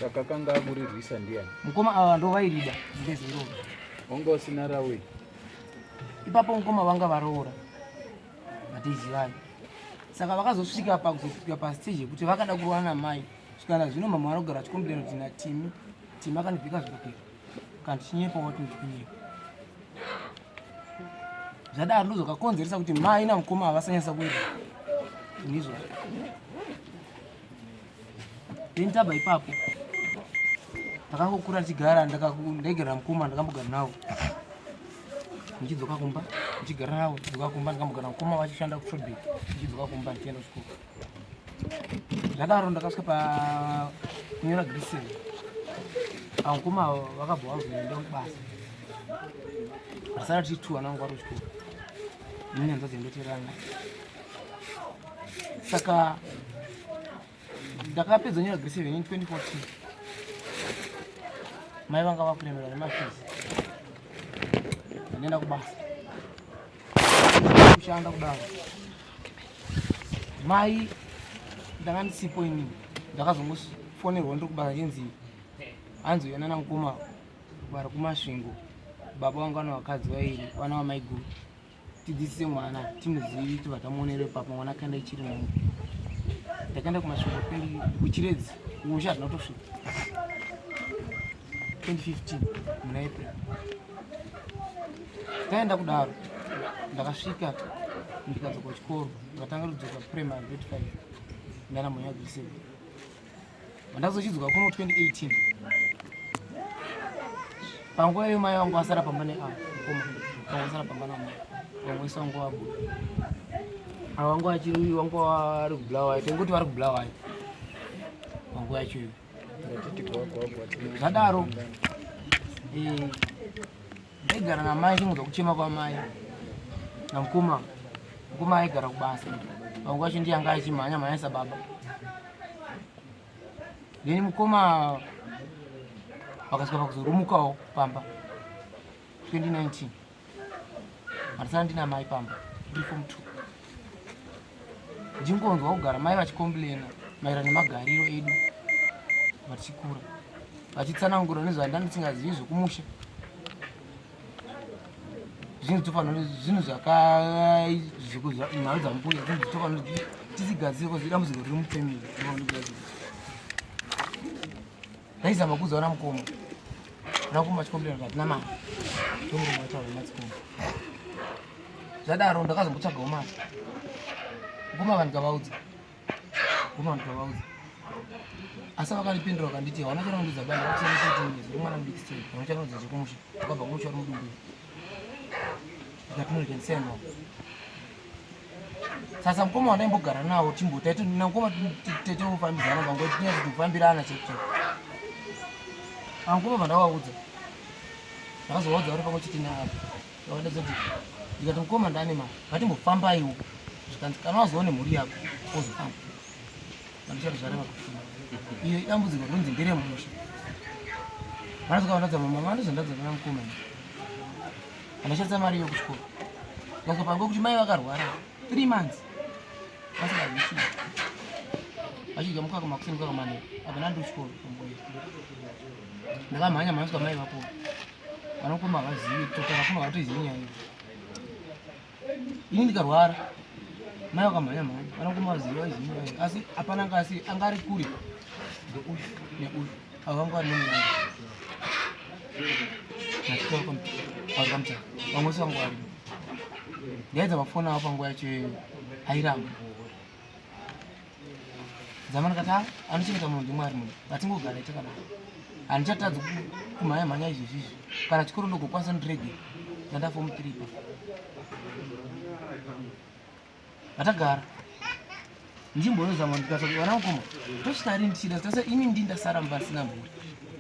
Saka kanga akurirwisa ndiyani? Mukoma ava ndo vairida ndezi iroro. Wanga usina rawe. Ipapo mukoma vanga varoora. Vatizivani. Saka vakazosvika pakuzosvika pa stage yekuti vakada kurwana namai. Svikana zvino mama vanogara vachikomplaina kuti naTimi, Timi akandivhika zvibhakera. Kana ndichinyepa wati ndikunyepa. Zvadaro ndozvakakonzeresa kuti mai namukoma havasanyasa kuita zvinhu izvozvo. Then tabva ipapo takangokura tichigara, ndaigara namukoma, ndakambogara navo ndichidzoka kumba, ndichigara navo ndichidzoka kumba, ndakambogara namukoma vachishanda kuTrobek, ndichidzoka kumba ndichienda kuchikoro. Zvadaro ndakasvika pakunyora grade 7, amukoma vakabva vazoenda kubasa, vasara tiri two, anangu vari kuchikoro, ini hanzvadzi yandoterana. Saka ndakapedza nyora grade 7 in 2014. Mai vanga vakuremerwa nemafizi, ndandienda kubasa kushanda kudaro, mai ndanga ndisipo inini. Ndakazongofonerwa ndiri kubasa, chinzi hanzi uya nana mukoma vari kuMasvingo, baba vanga vana vakadzi vairi, vana vamaiguru, tidzidzise mwana timuzivi, tibva tamuonera ipapo. Mwana akaenda ichiri munhu. Ndakaenda kuMasvingo kuChiredzi, kumusha hatina kutosvika. 2015 muna April taenda kudaro. Ndakasvika ndikadzoka kuchikoro, ndikatanga kudzoka primary grade 5, ndana munya grade 7. Ndazochidzoka kuno 2018. Panguva iyo mai vangu vasara pamba neava mukoma, vangu vasara pamba namai vamwe vese vangu vabuda. Ava vangu vachiri, vangu vari kuBulawayo, tengoti vari kuBulawayo panguva yacho iyo. Zvadaro ndaigara namai, chingonzwa kuchema kwamai namukoma. Mukoma aigara kubasa panguva yacho, ndiye anga achimhanya mhanya sababa. Then mukoma vakasvika pakuzorumukawo pamba 2019, handisana ndina mai pamba, ndiri form 2, ndingonzwa kugara mai vachicomplaina maererano nemagariro edu vatichikura, vachitsanangura nezvandanga ndisingazivi zvekumusha. Zvinhu tofanira, zvinhu zvakanhau dzambuya, zvinhu tofanira kuti tisigadzire kozi dambudziko riri mufamily. Ndaizama kuudza vana mukoma, vana mukoma vachicomplaina kuti hatina mari, tomurume vataura nemadzikoma. Zvadaro ndakazombotsvagawo mari, mukoma vandikavaudza, mukoma vandikavaudza, asi vakandipindura vakanditi hauna chavanondudza bani vakusenesetinezi uri mwana mudiki sei, hauna chavanodza chekumusha, wakabva kumusha uri mudumbu. Ndikatinorekendisiyana navo. Sasa mukoma wandaimbogara nawo, timbotainamukoma tetofambidzana panguva tinyatso kufambirana chaiko chaiko. Amukoma vandavaudza, ndakazovaudza vari pamwe chete naavo, vakadazoti, ndikati mukoma ndane mari, ngatimbofambaiwo. Zvikanzi kana wazoone mhuri yako wozofamba. Vandichati zvareva kuti iyo idambudziko rinonzi nderemusha. Vanasvika vanadza mama, vanozondadza vana mukoma, andashandisa mari iyo kuchikoro. Ndasvika panguva kuti mai vakarwara 3 months vasingadyi chinhu, vachidya mukaka makuseni, mukaka manheru. Apa ndandi kuchikoro panguva iyo. Ndakamhanya mhanya svika mai vapora. Vanokoma havazivi kutotara kuma, havatozivi nyaya iyo. Ini ndikarwara, mai vakamhanya mhanya, vanokoma vazivi, vaizivi nyaya iyo, asi hapana anga, asi anga ari kure ndeuyu neuyu. Ava vangu vari nemunyanga nachikakamutaka, vamwe vese vangu varimo. Ndaedza mafoni avo panguva yacho iyoyo, airamba. Dzama ndikati, "Ah, anochengeta munhu ndiMwari, munhu ngatingogara takadaro, handichatadzi kumhanya mhanya izvezvi izvi, kana chikoro ndogokwanisa ndirege." Ndanda form 3 pa vatagara ndichimbonozama. Ndikati vana mukoma tosvika rini tichida tase, ini ndi ndasara mba asina mhuri,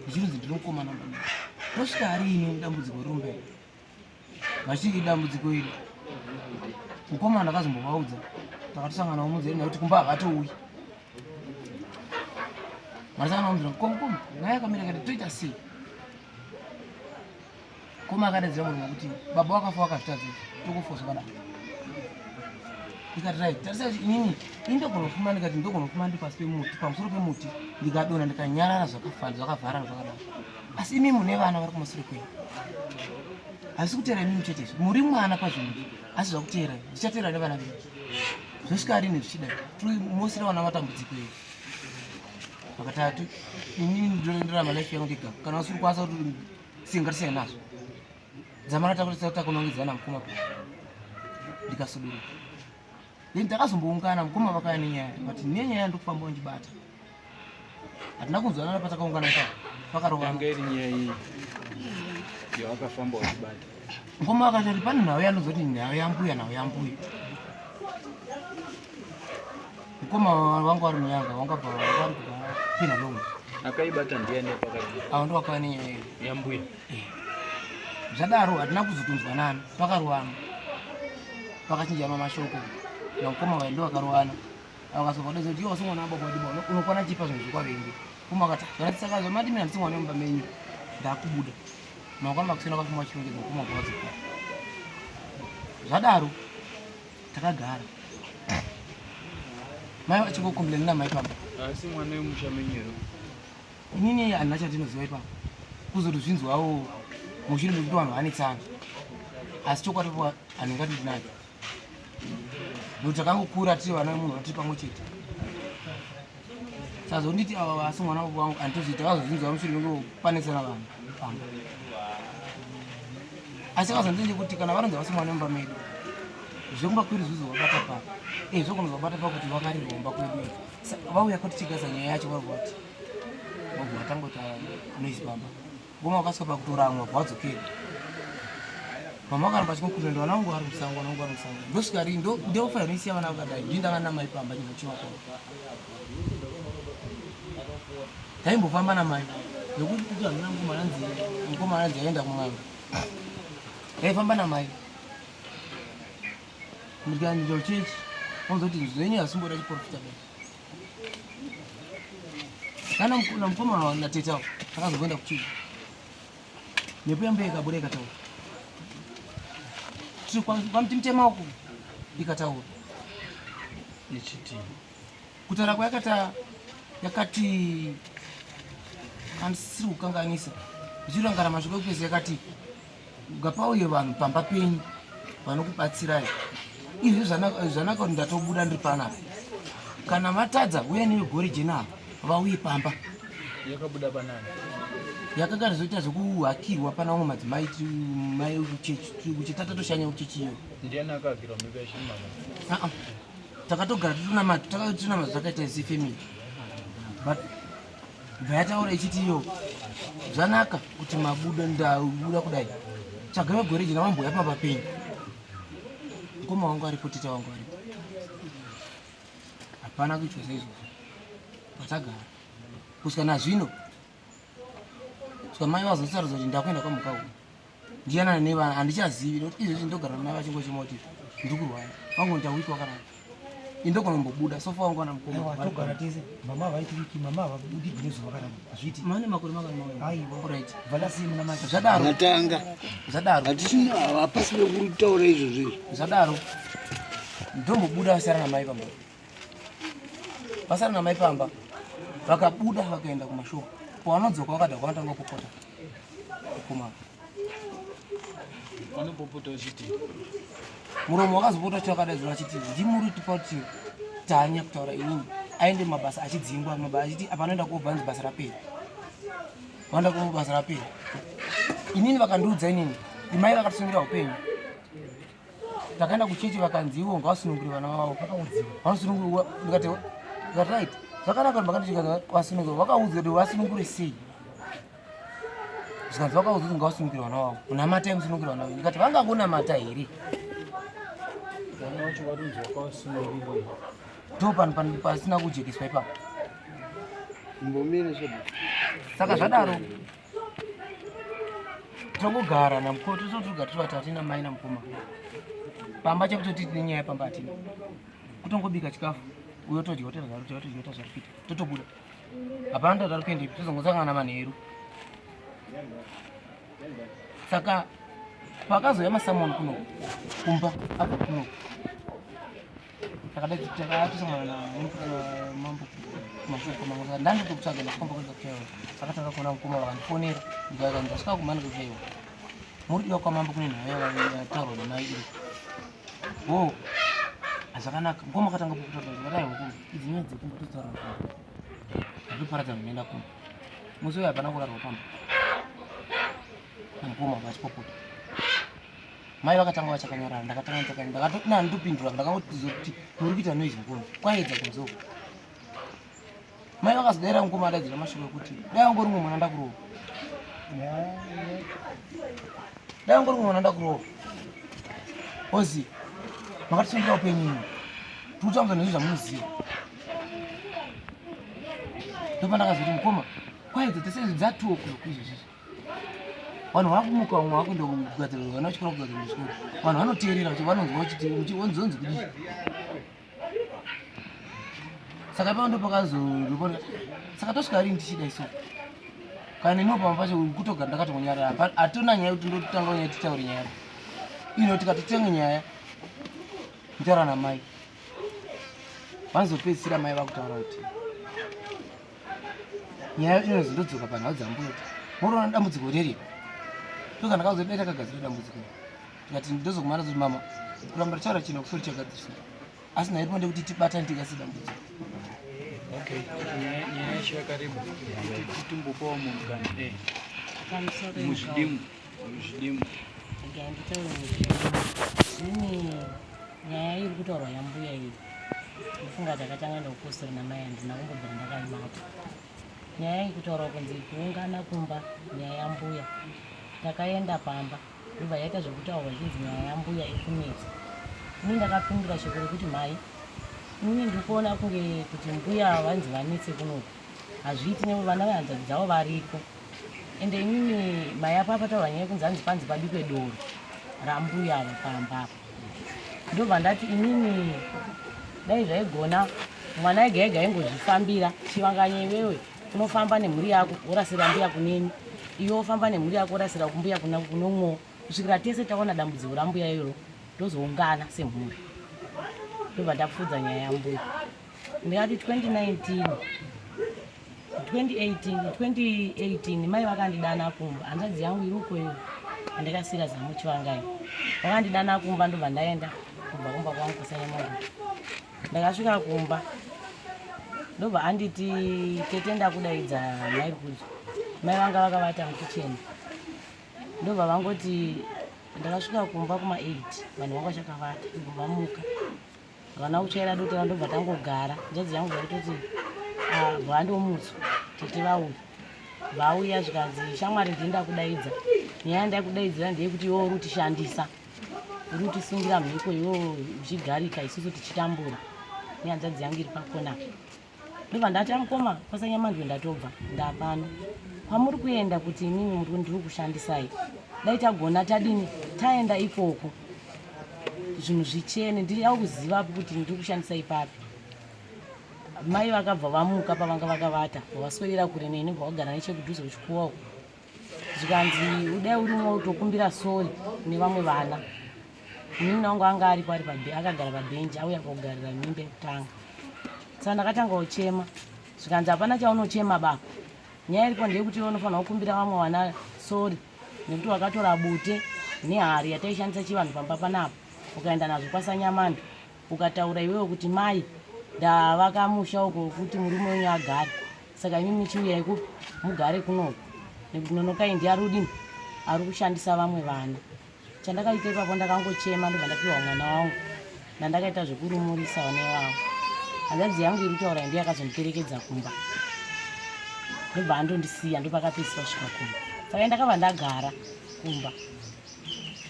ndichinonzi ndiri mukomana mba, tosvika rini dambudziko riri mberi vachiri dambudziko iri? Mukoma ndakazombovaudza, takatosangana munzeri nekuti kumba havatouyi. Marisangana munzira, mukoma, mukoma naye akamira akati toita sei? Koma akadaidzira murume kuti baba wakafa wakazvitadza, tokufa zvakadaro. Ndikati right, tarisa kuti inini ini ndogonofuma, ndikati ndogonofuma ndiri pasi pemuti, pamusoro pemuti, ndikadonha ndikanyarara zvakafana zvakavharana zvakadaro. Asi imi mune vana vari kumasure kwenyu. Hazvisi kuteera imimi chete izvi. Muri mwana pazvinhu izvi. Asi zvakuteera zvichateera nevana venyu. Zvosvika rini zvichidai? Tiri mosira vana matambudziko edu. Vakatatu inini ndorarama life yangu ndega. Kana usiri kukwanisa kuti singatisiyane nazvo. Dzamara takunongedzana mukoma pa ndikasuduruka. Then takazomboungana mukoma vakauya nenyaya but nenyaya ndokufamba undibata. Hatina kunzwanana patakaungana ipapo. Pakarovana. Yanga iri nyaya iyi yawakafamba uchibata. Mukoma vakati pane nhau yanozoti nhau yambuya nhau yambuya. Mukoma wangu vari muyanga wanga bva vari kubva pina long. Akaibata ndiani pakati? Avo ndo vakauya nenyaya iyi. Yambuya. Eh. Zvadaro hatina kuzotonzwanana pakarovana. Pakachinjana mashoko. Namukoma vaendo vakarovana. Vakazobva kudai kuti iwe usingwana baba wadiba unokwana chipa zvinhu zvekwavengi. Kuma akati zvakati saka zvamati mina ndisingwana mumba menyu ndakubuda. Mangwana makuseni akafuma achirongedza mukoma kwavadzoka. Zvadaro takagara. Mai vachingokomplaina namai pamba. Asi mwana wemusha menyu here? Inini handina chandinoziva ipapo. Kuzotozvinzwawo mushure mekuti vanhu vanetsana. Asi chokwadi handingati ndinacho. Nokuti takangokura tiri vana vemunhu tiri pamwe chete. Sazonditi ava asi mwana wangu handitozivi takazozvinzwa mushure mekuti panetsana vanhu pamba. Asi vakazonditi kuti kana varonza vasi mwana mumba medu zvekumba kwedu zvizovabata pa eh zvogona zvabata pakuti vakariromba kwedu vauya kuti chigaza nyaya yacho vari kuti vobva vatangota noise pamba ngoma vakasvika pakutoramwa bva vadzokera mama vakaramba vachingokura ndo vana vangu vari musango vana vangu vari musango ndosvika rii ndofanira kuisiya vana vakadai ndii ndanga namai pamba chinochiva kwa taimbofamba namai nekuti kuti hamina mukoma anzi mukoma anzi aenda kun'anga taifamba namai ndikaenda kuchechi onzoti zvenyu hasimboda chiprofita bai kana namukoma natete avo takazokuenda kuchechi mhepo yambuya ikabuda ikataura tiri kwamutimutema uku ikataura ichiti kutaura kwayakata yakati handisiri kukanganisa ndichirangara mashoko ekupesa yakati ngapauye vanhu pamba penyu vanokubatsirai izvi zvanaka kuti ndatobuda ndiri panapa kana matadza uya newe gore jena apa vauye pamba yakabuda panani yakanga rizoita zvekuhakirwa pana vamwe madzimai mai kuchechi tatatoshanya kuchechi iyo ndiani akahakirwa mhiko yachimama ah, ah. Takatogara titonamata takatonamata zvakaita sefamily but bva yataura ichiti iyo zvanaka kuti mabuda ndabuda kudai tsvaga vegore jena vamboya pamba penyu mukoma wangu aripo tete wangu aripo hapana kuitwa saizvozvo patagara kusvika nazvino kusvika mai vazosarudza kuti ndakuenda kwamuka uku ndiyanana nevana handichazivi nokuti izvezvi ndogara namai vachingochema kuti ndiri kurwara vangonita wiki wakarara indogona kumbobuda sofa wangu ana mukoma togara tese mama vaiti wiki mama vabudi nezvo vakarara hazviiti mane makore makani aiwa right valasi muna mai zvadaro matanga zvadaro hatisina hapasi pekutaura izvozvo izvi zvadaro ndombobuda vasara namai pamba vasara namai pamba vakabuda vakaenda kumashopu pavanodzoka vakada kwavanotanga kupopota kumama vanopopota vachiti muromo wakazopota uchi wakadaidzira vachiti ndimuri tipa kuti tanya kutaura inini aende mabasa achidzingwa mabasa achiti apa anoenda kobva anzi basa rapera vanoenda kobva basa rapera inini vakandiudza inini ndimai vakatisungira upenyu takaenda kuchechi vakanzi ivo ngavasunungure vana vavo vanosunungurwa ndikati ndikati right zvakanaka kuti makanditi vasunungure vakaudzwa kuti vasunungure sei zvikanzi vakaudzwa kuti ngavasunungure vana vavo namatai musunungure vana vavo ndikati vangangonamata here vana vacho varunzi vakavasunungurei ndo pano pasina kujekeswa ipapo mbomire zvedu saka zvadaro tongogara namukoma totogara tiri vatatu namai namukoma pamba chekutoti tine nyaya pamba hatina kutongobika chikafu uyo todya todya todya todya zvari kuita totobuda hapana totari kuendepi tozongosangana manheru saka pakazouya masamoni kuno kumba apa kuno. Takatosangana namambo kumashure kwamambo, saka ndandotokutsvaga ndasvika kuenda kuchaiwa. Akatanga kuona mukoma vakandifonera, ndikaka ndasvika kumani kuchaiwa, muri kudiwa kwamambo, kune nhau yataurwa namai iri. O, zvakanaka mukoma. Akatanga kutaura, ndikati aiwa mukoma, idzi nyaya dzekumba todzitaura kumba, ndatoparadza munoenda kumba. Musi uyo hapana kurarwa pamba namukoma vachipopota. Mai vakatanga vachakanyarara. Ndakatanga ndakatona ndopindura, ndakangotizoti muri kuita noise mukoma, kwaedza kunze uko. Mai vakazodaira mukoma adaidzira mashoko ekuti dai angori mumwe mwana ndakurova, dai angori mumwe mwana ndakurova, ozi makatisungura upenyu imi, tiri kutambudza nezvi zvamunoziva. Ndopandakazoti mukoma, kwaedza tese dzatuwo kuno izvozvizvi, vanhu vakumuka, vamwe vakuenda kugadzira, vana vachikora kugadzira chikoro, vanhu vanoteerera, vanonzwa vachiti wanzonzi kudii. Saka ipapo ndo pakazo, saka tosvika rini tichida iso? Kana ino pamwe pacho kutogara ndakatongonyarara, hatona nyaya yekuti ndotanga nyaya, titaure nyaya ino, tikatotenga nyaya kutaura namai, vanozopedzisira mai vakutaura kuti nyaya inonzi ndodzoka panhau dzambuya kuti muriona dambudziko reri. Toka ndakazodai takagadzira dambudziko, tikati ndozokumana kuti mama kuramba tichaura chinhu kusori chagadzirisa, asi nhai iripo ndekuti tibatane tigasi dambudziko. Okay, nyaya yacho yakareba. Titimbopawo munhu kana Pamusoro. Muzvidimu, muzvidimu. Regai nditaure muzvidimu. Zvine nyaya iri kutaurwa yambuya iyi, ndofunga takatanga neupostori namai, handina kumbobvira ndakaimata nyaya iyi. Kutaurwa kunzi kuungana kumba nyaya yambuya, takaenda pamba, ndobva yaita zvekutaurwa zvichinzi nyaya yambuya iri kunetsa. Ini ndakapindura shoko rekuti, "Mai, inini ndiri kuona kunge kuti mbuya vanzi vanetse kunoku, hazviiti nevana vehanzvadzi dzavo variko. Ende inini mai apa pataurwa nyaya yekunzi hanzi panzi pabikwe doro rambuya ava pamba apa." Ndobva ndati inini dai zvaigona mwana ega ega aingozvifambira. Chivanganye, iwewe unofamba nemhuri yako worasira mbuya kuneni, iwe wofamba nemhuri yako worasira kumbuya kunomwewo, kusvikira tese taona dambudziko rambuya iro, tozoungana semhuri. Ndobva ndapfuudza nyaya yambuya. Ndikati 2019, 2018, 2018 mai vakandidana kumba. Hanzvadzi yangu iri uko iyo andakasiyira zamu Chivangai, vakandidana kumba, ndobva ndaenda kubva kumba kwangu kuSanyamangu. Ndakasvika kumba, ndobva anditi, "Tete, ndakudaidza." Mai Kudzo, mai vanga vakavata mukicheni. Ndobva vangoti, ndakasvika kumba kuma8, vanhu vanga vachakavata, ndobva vamuka, havana kutsvaira dotera, ndobva tangogara. Hanzvadzi yangu yaitoti vandomutswa, tete vauya. Vauya, zvikanzi, "Shamwari, ndini ndakudaidza. Nyaya yandaikudaidzira ndeyekuti iwe uri kutishandisa, uri kutisungira mhiko, iwewo uchigarika, isusu tichitambura nehanzvadzi yangu iri pakona." Ndobva ndati, "Amukoma kwaSanyamandwe, ndatobva ndapano kwamuri kuenda kuti inini muri ndiri kushandisai. Dai tagona tadini, taenda ikoko zvinhu zvichene, ndiri kuziva kuti ndiri kushandisa ipapi." Mai vakabva vamuka pavanga vakavata, vaswedera kure neni, bva vagara nechekudhuze kuchikuwa uko. Zvikanzi, "Udai urimwo utokumbira sorry kune vamwe vana." Munin'ina wangu anga aripo, ari akagara pabhenji, auya kogarira mimba yekutanga. Saka ndakatanga kuchema. Zvikanzi, "Hapana chaunochema baba, nyaya iripo ndeyekuti iwe unofanira kukumbira vamwe vana sorry, nekuti wakatora bute nehari yataishandisa chivanhu pamba panapa, ukaenda nazvo kwaSanyamando, ukataura iwewe kuti mai ndavaka musha uko kuti murume wenyu agare, saka imi michiuyai kupi mugare kunoku, nekuti Nonokai ndiye ari kudini, ari kushandisa vamwe vana." Chandakaita ipapo, ndakangochema, ndobva ndapiwa mwana wangu, ndandakaita zvekurumurisa vana ivavo. Hanzvadzi yangu iri kutaura ndiye akazondiperekedza kumba, ndobva andondisiya, ndopakapedzisira kusvika kumba. Saka ndakabva ndagara kumba.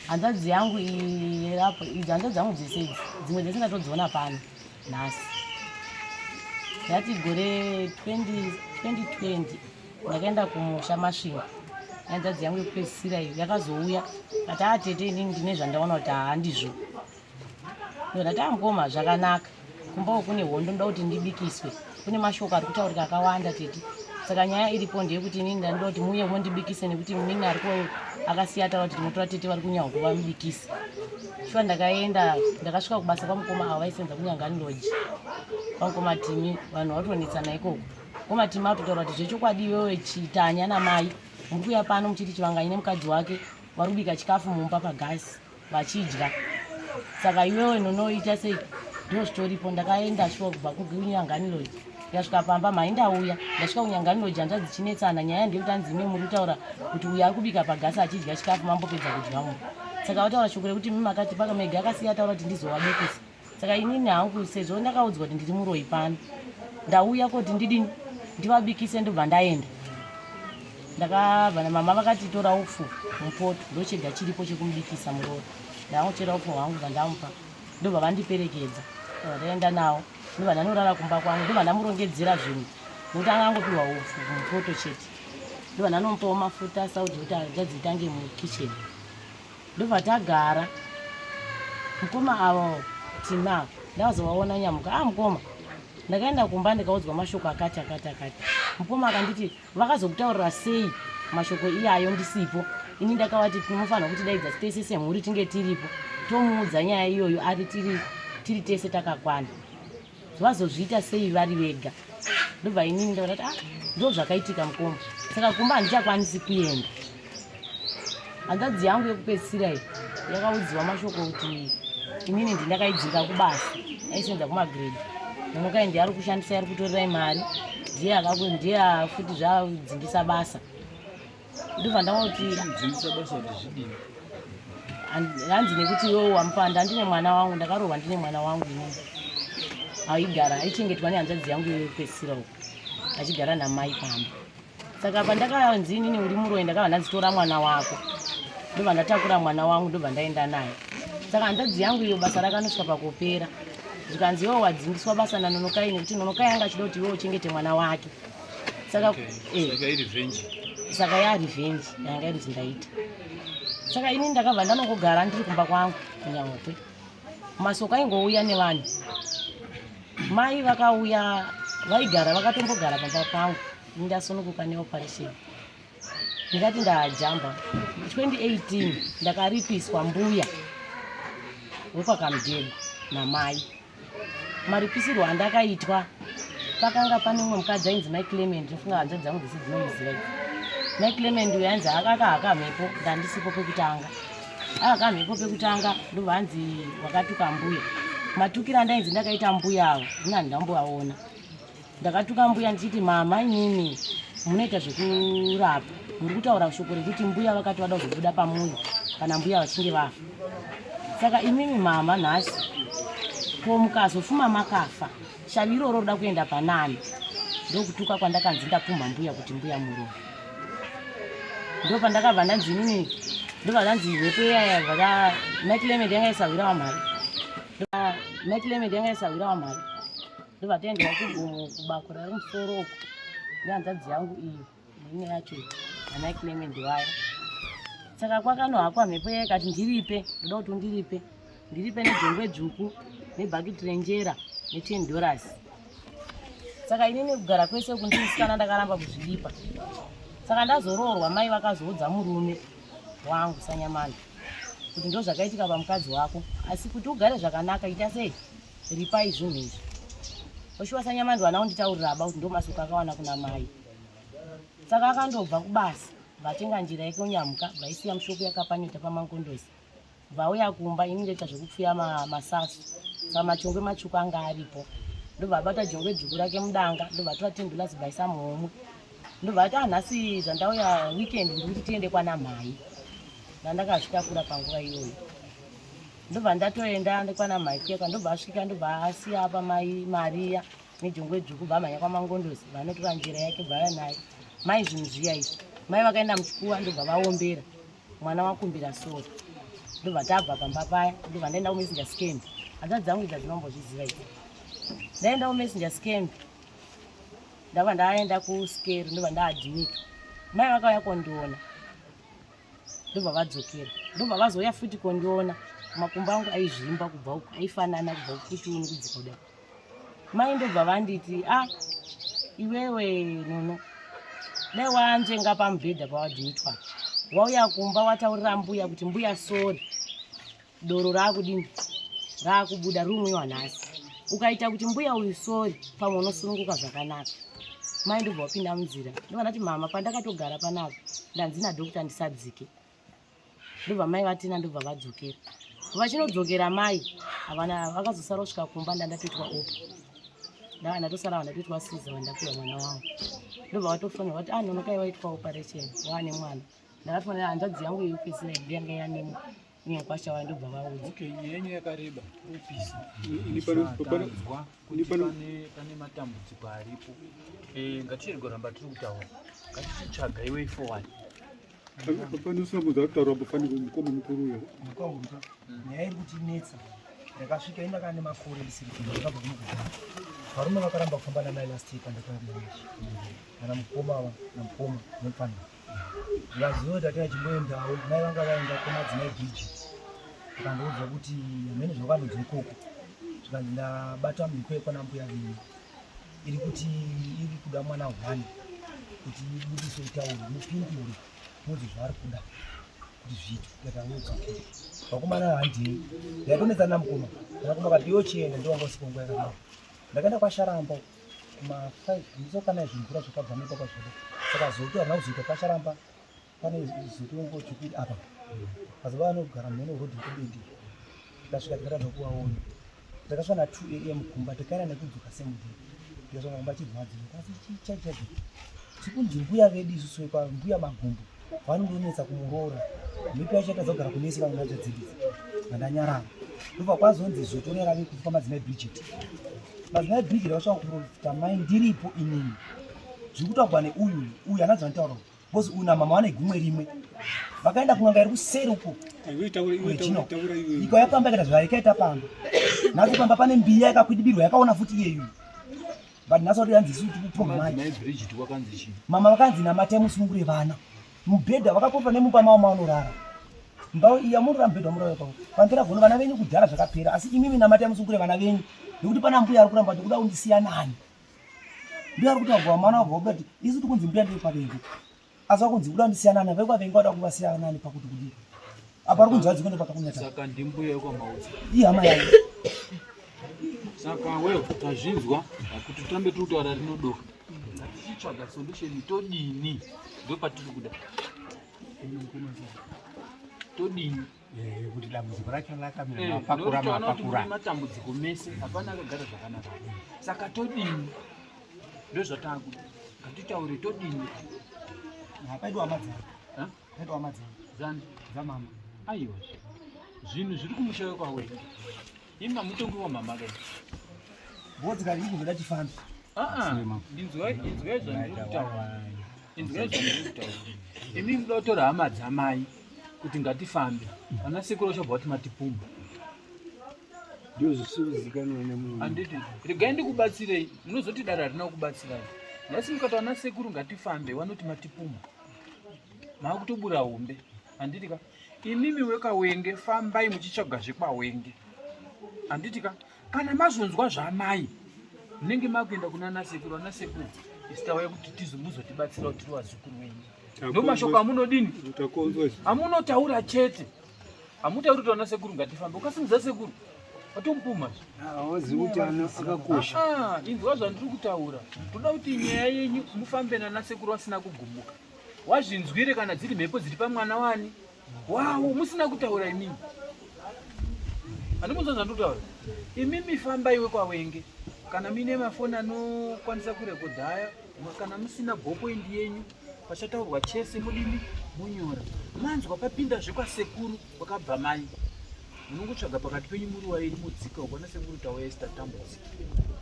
Hanzvadzi yangu irapo, idzi hanzvadzi dzangu dzese idzi, dzimwe dzese ndatodziona pano nhasi. Ndati gore 20 2020 ndakaenda kumusha Masvingo. Hanzvadzi yangu yekupedzisira iyo yakazouya, kati, "Atete, inini ndine zvandaona kuti haandizvo." Ndati, "Amukoma, zvakanaka. Kumbawo kune hondo, ndoda kuti ndibikiswe. Kune mashoko ari kutaurika akawanda, tete. Saka nyaya iripo ndeyekuti inini ndandoda kuti muuye mundibikise, nekuti munini Akasiya ataura kuti tinotora tete vari kunyango vamubikisa. Shuwa ndakaenda, ndakasvika kubasa kwamukoma avo vaisenza kuNyangani Lodge. Kwamukoma Timi, vanhu vatonetsana ikoko. Mukoma Timi atotaura kuti zvechokwadi iwewe chitanya namai muri kuuya pano muchiti Chivanganyi nemukadzi wake vari kubika chikafu mumba pagasi vachidya. Saka iwewe nonoita sei? Ndo zvitoripo. Ndakaenda shuwa kubva kuNyangani Lodge. Ndikasvika pamba mhai ndauya. Ndasvika kuNyangani Lodge hanzvadzi dzichinetsana nyaya ndeyekuti hanzi imi muri kutaura kuti uyu ari kubika pagasi achidya chikafu mambopedza kudya mumba. Saka vataura shoko rekuti imi makati paka mega akasiya ataura kuti ndizovabikisa. Saka inini hangu sezvo ndakaudzwa kuti ndiri muroyi pano ndauya koti ndidini ndivabikise ndobva ndaenda. Ndakabva namama vakati tora upfu mupoto ndochega chiripo chekumubikisa muroyi. Ndakangochera upfu hwangu bva ndamupa ndobva vandiperekedza ndobva ndaenda nawo ndobva ndanorara kumba kwangu ndobva ndamurongedzera zvinhu nokuti anga angopiwa upfu mupoto chete ndobva ndanomupawo mafuta sauti kuti achadziitange mukitchen ndobva tagara mukoma avo tina ndakazovaona nyamuka ah mukoma ndakaenda kumba ndikaudzwa mashoko akati akati akati mukoma akanditi vakazokutaurira sei mashoko iyayo ndisipo ini ndakavati tinofanira kutidaidza tese semhuri tinge tiripo tomuudza nyaya iyoyo ari tiri tiri tese takakwana vazozviita sei vari vega ndobva inini ndakati ah ndo zvakaitika mukoma saka kumba handichakwanisi kuenda hanzvadzi yangu yekupedzisira iyi yakaudziwa mashoko kuti inini ndindakaidzinga kubasa aisenza kumagrade nonokai ndiye ari kushandisa ari kutorerai mari ndiye ndiye futi zvadzingisa basa ndobva ndangoti dzingisa basa kuti zvidini hanzi nekuti iwewe wamupanda ndine mwana wangu ndakarohwa ndine mwana wangu inini aigara aichengetwa nehanzvadzi yangu iyoyo kupedzisira uko achigara namai pamba saka pandakanzi inini uri muroyi ndakabva ndanzi tora mwana wako ndobva ndatakura mwana wangu ndobva ndaenda naye saka hanzvadzi yangu iyo basa rakanosvika pakupera zvikanzi iwewe wadzingiswa basa nanonokai nekuti nonokai anga achida kuti iwewe uchengete mwana wake saka okay. eh, saka irevenge saka ya revenge yanga iri ndaita saka ini ndakabva ndanongogara ndiri kumba kwangu kunyangokwe masoko aingouya nevanhu mai vakauya vaigara vakatombogara pamba pangu ndasununguka neoperation ndikati ndajamba 2018 ndakaripiswa mbuya wekwakamudhegu namai Maripisirwo andakaitwa pakanga pane umwe mukadzi ainzi Mai Clement, ndofunga hanzvadzi dzangu dzese dzinomuziva idzi. Mai Clement uyo ainzi akakahaka mhepo ndandisipo pekutanga. Akaka mhepo pekutanga ndobva anzi wakatuka mbuya. Matukiro andainzi ndakaita mbuya avo, ini handamboaona. Ndakatuka mbuya ndichiti mama imimi munoita zvekurapa muri kutaura shoko rekuti mbuya vakati vada kuzobuda pamuri kana mbuya vachinge vafa saka imimi mama nhasi ko mukazofuma makafa shavi iroro roda kuenda panani ndokutuka kwandakanzi ndapumha mbuya kuti mbuya muroyi ndopandakabva ndanzi inini ndobva ndanzi mhepo iyaya vaka maclement yanga isahwira wamhari maclement yanga isahwira wamhari ndobva taendwa kugomo kubako rari musoro uko nehanzvadzi yangu iyo neimwe yacho namai Clement waya saka kwakanohakwa mhepo iya ikati ndiripe ndoda kuti undiripe ndiripe nejongwe dzvuku nebhakiti renjera ne10 dollars saka inini kugara kwese uku ndirisikana ndakaramba kuzviripa saka ndazoroorwa mai vakazoudza murume wangu sanyamani kuti ndozvakaitika pamukadzi wako asi kuti ugare zvakanaka ita sei Ripai zvinhu izvi. Oshuwa sanyamandi wana kunditaurira aba kuti ndomasuka akawana kuna mai. Saka akandobva kubasa vatenga njira yake onyamuka vaisiya mushopu yakapanyota pamangondozi. Vauya kumba ini ndoita zvekupfuya masasu. Saka machongwe matsvuku anga aripo. Ndobva abata jongwe dzvuku rake mudanga ndobva atora 10 dollars bvaisa muhomwe. Ndobva ati anhasi ah, zvandauya weekend ndikuti tiende kwana mhai. Ndandakazvitakura panguva iyoyo. Ndobva ndatoenda ndikwana mhai kuya ndobva asvika ndobva asiya apa mai Maria nejongwe dzvuku bva amhanya kwaMangondozi vanotora njira yake bva vaya naye mai zvinhu zviya izvi mai vakaenda muchikuva ndobva vaombera mwana wakumbira sori ndobva tabva pamba paya ndobva ndaenda kumessenger scamp hanzvadzi dzangu idzi dzinombozviziva idzi ndaenda kumessenger scamp ndabva ndaenda kuskero ndobva ndaadmitwa mai vakauya kondiona ndobva vadzokera ndobva vazouya futi kondiona makumbo angu aizvimba kubva uku aifanana kubva kuchiuno kudzika kudai mai ndobva vanditi a ah, iwewe nono dai wanzvenga pamubhedha pawadhimitwa Wauya kumba wataurira mbuya kuti mbuya sorry, doro raakudini raakubuda rumwiwa nhasi. Ukaita kuti mbuya uyu sorry, pamwe unosununguka zvakanaka. Mai ndobva wapinda munzira, ndobva ndati mama, pandakatogara panapa ndanzi nadhokta ndisadzike. Ndobva mai vatina ndobva vadzokera. Vachinodzokera mai havana, vakazosara kusvika kumba ndandatoitwa opa, ndatosara vandatoitwa siza, vandapiwa mwana wangu. Ndobva vatofonera vati ah, nonokai waitwa operation waane mwana. Ndakafonera hanzvadzi yangu yekupedzisira yanga yanemo nyakwasha wayo, ndobva vaudza. Okay, yenyu yakareba upisi. Ini pano Tanzwa kuti ini pano pane matambudziko aripo. Ngatichiri kuramba tiri kutaura, ngatichitsvaga iwe forward. Pano usina kutaura mbofanira mukoma mukuru uyo. Mukwanguruka nyaya iri kutinetsa, ndakasvika indakava nemakore ndisiri kumba, ndakabva kuno kudhara. Varume vakaramba kufamba namai last year pandakauya kumameshi nana mukoma ava namukoma nemufanira zvivaziva kuti atina chimboendawo. Mai vanga vaenda kumadzimai Bridget, akandiudza kuti hamene zvakandodzwa ikoko, zvikanzi ndabata mhiko yekwana mbuya venyu iri kuti iri kuda mwana one kuti ibudiswe itaure mupindure mudzi zvaari kuda kuti zviitwe. Ndikati okay, vakomana handei. Ndaitonetsana namukoma, mukoma kati iwe chienda, ndowanga usiku nguva yakadaro. Ndakaenda kwaSharamba kuma 5 ndisokana zvimvura zvakabva nepa kwazvoda, saka zoto harina kuzoita kwaSharamba. Pane zoto chipiri apa mazuva anogara mheno rodhi yekubendi. Tikasvika tikatadza kuvaona. Takasvika na 2 am kumba, tikaenda nekudzoka same day. Tikasvika kumba chirwadziwa asi chichachacho chikunzi mbuya vedu isusu vekwa mbuya Magumbo vanondonetsa kumuroora, mhepo yacho yatadza kugara kunesi vamwe nadzo dzedu vandanyarara. Ndobva kwazonzi zoto rave kufa madzimai Bridget. Madzimai Bridget vasvika kuprofita mai ndiripo inini, zviri kutaurwa neuyu uyu anadzo anotaura because uyu namama vane gumwe rimwe, vakaenda kun'anga iri kuseri uko. Iwe taura, iwe Regina. taura, taura iwe. Ikauya pamba ikaita zvaikaita pamba. Nhasi pamba pane mbiya yakakwidibirwa yakaona futi iyeyu, but nhasi wati yanzi isu tikupromai. Madzimai Bridget wakanzi chii? Mama vakanzi namatai musunungure vana. Mubhedha vakakofa nemumba mavo mavanorara, mbao iya munorara mubhedha wamurara ipapo pambera gono vana venyu kudhara zvakapera, asi imimi namatai musunungure vana venyu nekuti pana mbuya ari kuramba kuti kuda kundisiya nani. Mbuya ari kutaurwa mana wabva kuti isu tikunzi mbuya ndiye pavengu, asi vakunzi kuda kundisiya nani, vekwavengu vada kuvasiya nani pakuti kudii apa ari kunzi vadzikuende pakakunyata. Saka ndimbuya yekwamaudzi? Ihama yayo. Saka wewe tazvinzwa kuti tirambe tiri kutaura rinodoka, ngatichitsvaga solution. Todini? Ndopatiri kuda, todini? Kuti dambudziko racho rakamira mapakura. Nekuti taona kuti Mapakura. mune matambudziko mese, hapana akagara zvakanaka. Saka todini? Ndozvataakuda, ngatitaure, todini? Paitwa hama dzangu. Ha? Paitwa hama dzangu. Zani? Dzamama. Aiwa, zvinhu zviri kumusha wekwawenyu, imi mamutongi wamama kai. Bhodzikari iri kuzoda chifambi. Inzwai, inzwai zvandiri kutaura, inzwai zvandiri kutaura. Imi muda kutora hama dzamai kuti ngatifambe, vana sekuru vachabva vati matipumba. Ndio zvisiri kuzikanwa nemunhu. Handiti regai ndikubatsirei, munozoti dare harina kukubatsirai nhasi. Mukati vana sekuru ngatifambe, vanoti matipumba, maakutobura hombe, handiti ka? Imimi wekawenge fambai muchitsvaga zvekwawenge, handiti ka? Kana mazonzwa zvamai, munenge makuenda kuna nasekuru. Ana sekuru, isu tauya kuti tizomuzotibatsirawo, tiri vazukuru wenyu. Ndo mashoko amunodini? Takonzwa izvi. Amunotaura chete, hamutauri kuti vana sekuru ngatifambe. Ukasimudza sekuru watomupumha. Hawazivi kuti akakosha. Ah, inzwa zvandiri kutaura. Toda kuti nyaya yenyu mufambe nana sekuru vasina kugumuka, wazvinzwire kana dziri mhepo dziri pamwana wani wawo musina kutaura imimi. Handimunzwa zvandiri kutaura? Imimi fambai kwawenge, kana muine mafoni anokwanisa kurekodha aya, kana musina ballpoint yenyu, pachataurwa chese mudini munyora. Manzwa papinda zvekwasekuru kwakabva mai, munongotsvaga pakati penyu muri wairi, mudzika uko, ana sekuru tauya isi tatambudzika,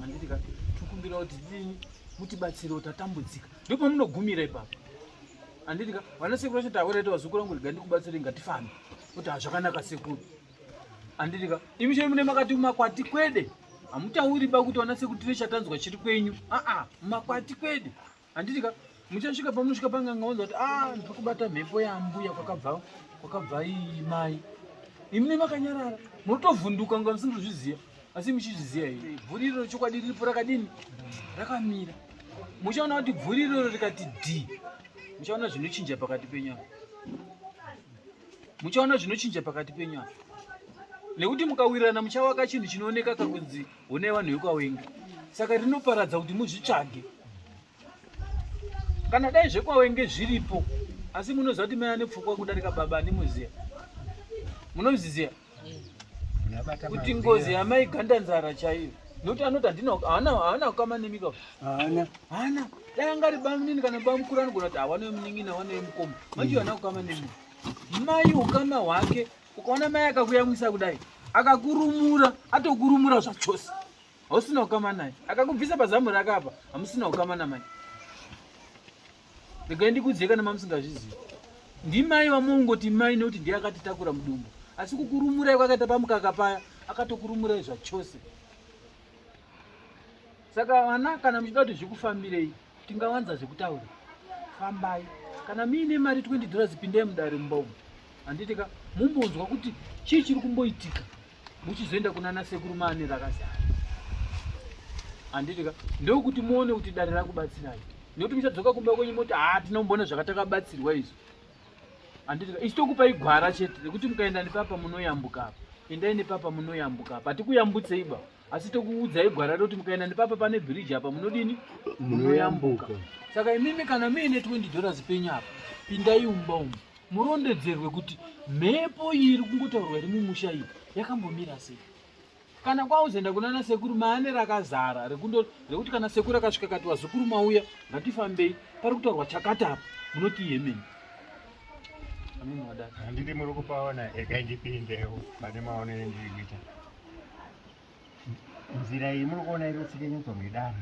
handiti ka? Tikumbira kuti tidini, mutibatsirewo, tatambudzika. Ndopamunogumira ipapo, handiti ka? Vana sekuru vacho tauraita vazukuru vangu, rega ndikubatsirei, ngatifambe. Kuti hazvakanaka sekuru, handiti ka? Imi chero mune makati mumakwati kwede, hamutauri ba kuti vana sekuru tine chatanzwa chiri kwenyu. Aa, mumakwati kwede, handiti ka? Muchasvika pamunosvika panganga, wanza kuti a ndiri kubata mhepo yambuya kwakabva iyi mai. Imi makanyarara, munotovhunduka nga musindozviziva, asi muchizviziva here? Bvuri iroro chokwadi riripo rakadini, rakamira. Muchaona kuti bvuri iroro rikati d, muchaona zvinochinja pakati penyu apa. Muchaona zvinochinja pakati penyu apa. Nekuti mukawirirana muchavaka chinhu chinooneka kakunzi honai vanhu vekwaWenge. Saka rinoparadza kuti muzvitsvage. Kana dai zvekwaWenge zviripo, asi munoziva kuti mai ane pfungwa kudarika baba ani muziya. Munozviziva? Kuti ngozi yamai Gandanzara chaiyo. Nokuti anoti handina haana haana kukama nemi ka. Haana. Haana. Dai anga ari bamunini kana bamukuru anogona kuti hawana wemunin'ina hawana wemukoma. Manje haana kukama nemi. Mai ukama hwake ukaona mai akakuyamwisa kudai akakurumura atokurumura zvachose. Hausina ukama naye. Akakubvisa pazamu rake apa hamusina ukama namai. Regai ndikuudzei kana mamusingazvizivi. Ndimai vamungoti mai nekuti ndiye akatitakura mudumbu. Asi kukurumurai kwakaita pamukaka paya akatokurumurai zvachose. Saka vana kana muchida kuti zvikufambirei tingawanza zvekutaura. Fambai. Kana muine mari 20 dollars pindai mudare mumba umu. Handiti ka mumbonzwa kuti chii chiri kumboitika muchizoenda kunana sekuru maane rakazara. Handiti ka ndokuti muone kuti dare rakubatsirai. Nekuti muchadzoka kumba kwenyu moti haa tinomboona zvakatakabatsirwa izvi. Handiti ka isu tokupai gwara chete rekuti mukaenda nepapa munoyambuka apa. Endai nepapa munoyambuka apa. Hatikuyambutsei ba. Asi tokuudzai gwara rekuti mukaenda nepapa pane bridge apa munodini? Munoyambuka. Saka imimi kana muine 20 dollars penyu apa pindai mumba umu murondedzerwe kuti mhepo iyi iri kungotaurwa iri mumusha iyi yakambomira sei. Kana kwauzoenda kunana sekuru maane rakazara rekuti kana sekuru akasvika kati vazukuru mauya ngatifambei pari kutaurwa chakati apa munoti yemeni. Ameni wadada. Handiti muri kupaona regai ndipindewo pane maonero endiri kuita. Nzira iyi muri kuona iri kutsikinyudzwa ngedare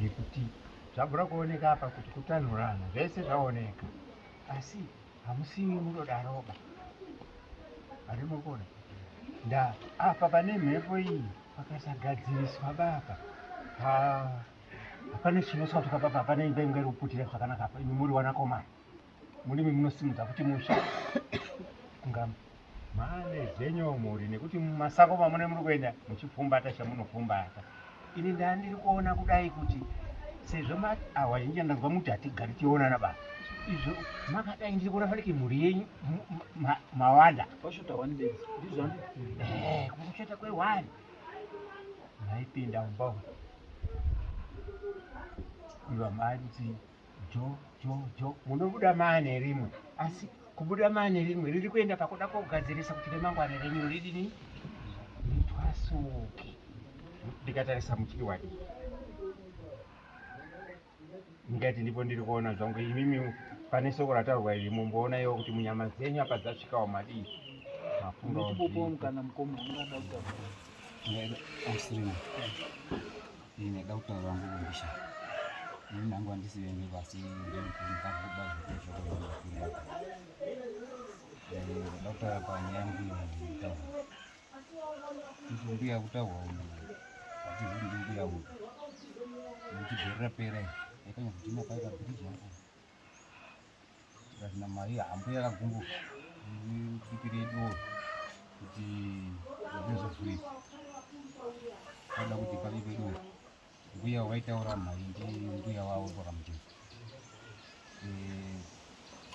yekuti zvabvura kuoneka apa kuti kutanhurana zvese zvaoneka asi hamusiwi munodaroba ari muri kuona nda apa pane mhepo iyi pakasagadziriswa baba hapana chinoswatuka baba hapana imba inga iri kuputira zvakanaka apa imi muri wanakomana Murimi munosimudza kuti musha kunga mane zvenyu mhuri nekuti mumasako mamune muri kuenda muchipfumbata chamunopfumbata. Ini ndandiri kuona kudai kuti sezvo awa zhinji ndanzwa muti hatigari tionana ba izvo makadai ndiri kuona fanike mhuri yenyu mawanda pashota one bedzi ndizvo eh kushota kwe one maipinda mumba umu iva manzi jo jo jo munobuda maane rimwe asi kubuda maane rimwe riri kuenda pakuda kogadzirisa kuti remangwana renyu ridini ritwasuke ndikatarisa muchiri wadii ndingati ndipo ndiri kuona zvangu imimi pane soko rataurwa iri mumboona iwo kuti munyama dzenyu apa dzasvikawo madii mafungawo mukana mukoma ungada kutaura Ausirina. Ini ndaida kutaura hangu kumbisha. Ini nangu handisi venyu asi ndinikubazi ndaida kutaura panyaya yangu iyo kutaura. Kuti mbuya kutaurwa uyu hatizivi kuti ndimbuya uyu. Nekuti gore rapera iri yakanya kuti makaita bhiriji yangu. Tikazina mari hambuya yakagumbuka tipirei doro kuti zvinozovhurika vada kuti pabikwe doro mbuya waitaura mhai ndi mbuya wavo pakamujeka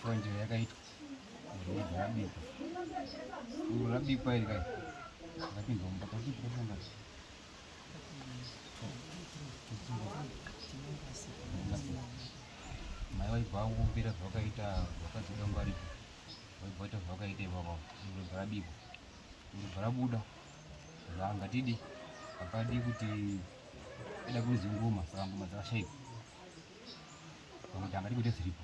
shuwa njira yakaitwa doro rabikwa doro rabikwa iri kai rakapindwa mumba kakipirashanga Mai vaibva vakumbira zvavakaita vakadzoka ngwaripo vaibva vaita zvavakaita ivavo robva rabikwa robva rabuda zvangatidi hapadi kuti ida kuridza ngoma saka ngoma dzakashaikwa pamwe tanga tikuita zviripo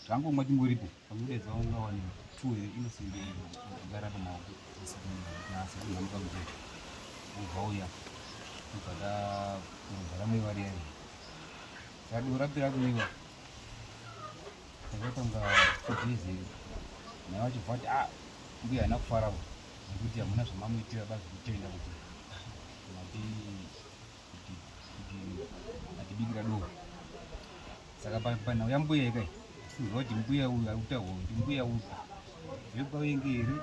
zvangomwa tingoripo pamudedza ungawane two inosimbe kugara pamaoko nasekuru mujeko ubva uya ubva ta ramwiwa riya saka rapera kumwiwa takaita kunga kudhize naye vachibva kuti ah mbuya haina kufara nekuti hamuna zvamamuitira bazi kutenda kuti mati kuti kuti atibikira doro saka panhau yambuya ikai sinzwa kuti mbuya uyu ari kutaurwa kuti mbuya upi vekwavengi here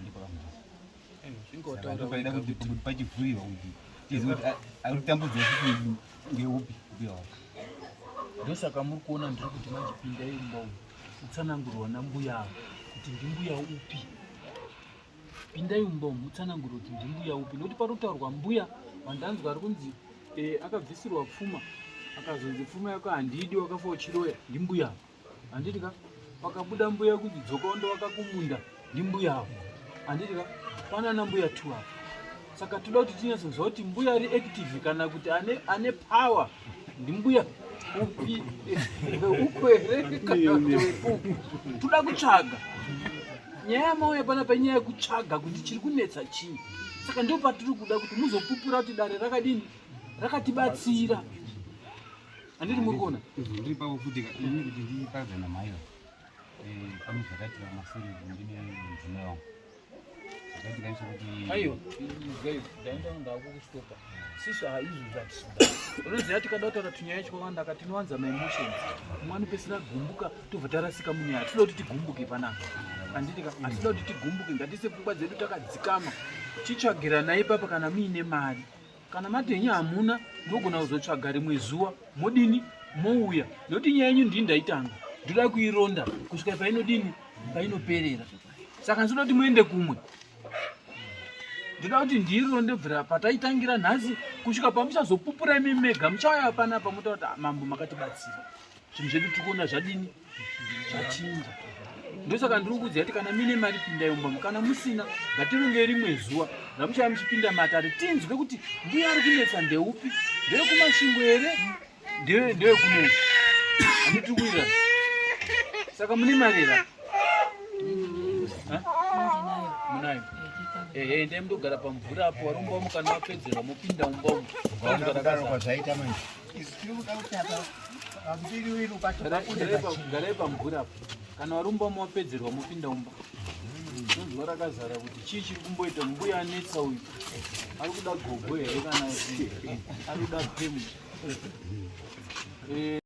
ndipakamupaida kuti pachivhuriwa kuti tizive kuti ari kutambudza isusu ngeupi mbuya wacho ndosaka muri kuona ndiri kuti manje pindai mumba umu. kutsanangurwa nambuya ava kuti ndimbuya upi. Pindai mumba umu mutsanangure kuti ndimbuya upi nokuti panotaurwa mbuya wandanzwa ari kunzi eh, akabvisirwa pfuma akazonzi pfuma yako handidi wakafa uchiroya ndimbuya ava. Handiti ka pakabuda mbuya kunzi dzoka wandovaka kumunda ndimbuya avo. Handiti ka pana ana mbuya tu apa. Saka toda kuti tinyatsonzwa kuti mbuya ari active kana kuti ane, ane power ndimbuya upi uko here kana kuti wekupi. Toda kutsvaga nyaya yamauya panapa inyaya yekutsvaga kuti chiri kunetsa chii. Saka ndo patiri kuda kuti muzopupura kuti dare rakadini rakatibatsira. Handiti muri kuona? Ndiri pavo futi ini kuti ndiparadza namai ava. Eh, pane zvakaitika kumasure ndine mudzimai wangu. Zvakaitika ndechekuti Aiwa, guys, ndaenda ndakukustopa. Sisu ha izvo zvatisuda. Unoziva tikada kutaura tunyaya twakawanda ka tinowanza maemotions. Mumwe anopedzisira gumbuka tobva tarasika munyaya. Tinoda kuti tigumbuke panapa. Handiti ka hatinoda kuti tigumbuke ngatise pfungwa dzedu takadzikama. Chitsvagiranai ipapa kana muine mari. Kana mati henyu hamuna munogona kuzotsvaga rimwe zuva modini mouya nekuti nyaya yenyu ndini ndaitanga ndoda kuironda kusvika painodini painoperera saka ndinoda kuti muende kumwe ndoda kuti ndiironde bvira pataitangira nhasi kusvika pamuchazopupura imi mega muchauya panapa motaura kuti ah, mambo makatibatsira zvinhu zvedu tiri kuona zvadini zvachinja ndosaka ndiri kukudzai kuti kana muine mari pindai mumba kana musina ngatirongei rimwe zuva ramuchava muchipinda matare tinzwe kuti mbuya ari kunetsa ndeupi ndewekumasvingo here ndewekuno handiti kuira saka mune mari here munayo ehe ndai mundogara pamvura apo varomba umu kana vapedzerwa mopinda mumba umu zvaita manje Garai pamvura apo. Kana varumba mawapedzerwa mopinda mumba. Ndonzwa rakazara kuti chii chiri kumboita mbuya anetsa uyu. Ari kuda gogo here kana kuti ari kuda pemu. Eh.